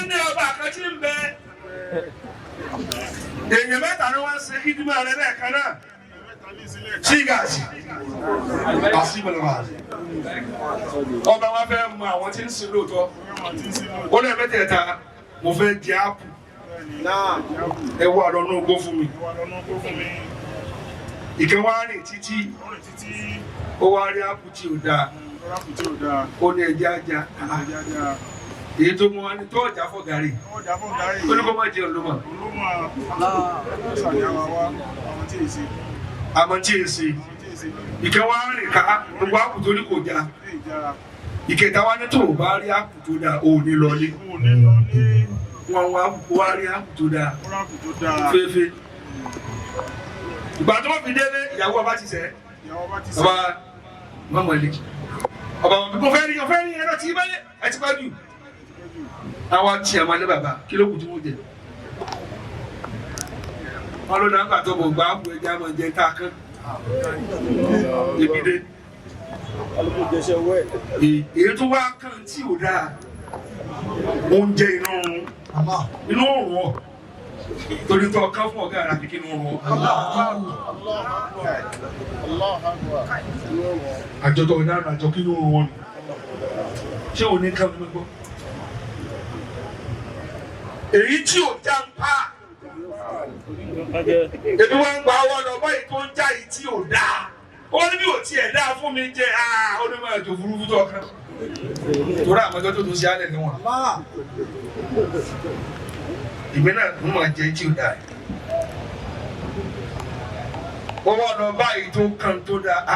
Ní ọba kan tí ń bẹ, èèyàn mẹ́ta ni wọ́n ń ṣe kídìmọ̀ rẹ lẹ́ẹ̀kan náà. Sígàsì àṣìbọ̀lọ́wàsì, ọba wa fẹ́ mọ àwọn tí ń sin lóòótọ́. Ó lẹ́ mẹ́tẹ̀ẹ̀ta, mo fẹ́ jẹ ápù, ẹ wá lọ ní ogbó fún mi. Ìkẹ́ wá rìn títí, ó wá rí ápù tí ò dáa, ó ní ẹjẹ́ ajá. Èyí tó mú wa ní tó ọjà fọ gàrí, ó ní kó má jẹun ló mọ̀. Àmọ́ tí èsì ìkẹ́ wá rìn ká gbogbo ápù tó ní kò já. Ìkẹta wá ní tó o bá rí ápù tó dáa, ò ní lọlé. Wọn wá wá rí ápù tó dáa fẹ́ẹ́fẹ́. Ìgbà tó fi délé, ìyàwó ọba ti sẹ́ ọba mọ́mọ́ ilé ọba mo fẹ́ rí, mo fẹ́ rí ẹ̀rọ tí bá yẹ ẹ ti pẹ́ jù. Àwa tí a máa lé bàbá, kí ló kù tí wọ́n jẹ? Wọn ló dáńgbà tó bọ̀ gbà ápù, ẹja máa jẹ tá a kán ebi dé. Èyí tó wá kàn tí ò dáa, oúnjẹ inú inú òrùn ọ torí tó kán fún ọ̀gá rẹ̀ àfi kí inú òrùn ọ. Àjọ tó ọ̀daràn, àjọ kí inú òrùn wọn ni ṣé ò ní kàn mí gbọ́. Èyí tí ò já ń pa, ebi wọn ń gba ọwọ́ lọ báyìí tó ń já yìí tí ò dáa, ó ní bí ò tiẹ̀ dáa fún mi jẹ, ó ní máa jò burúkú tó kàn torí àmọ́jọ́ tó ṣe álẹ̀ níwọ̀n ìgbé náà ń máa jẹ tí ò dáa. Ó wọ́n lọ báyìí tó kàn tó dáa.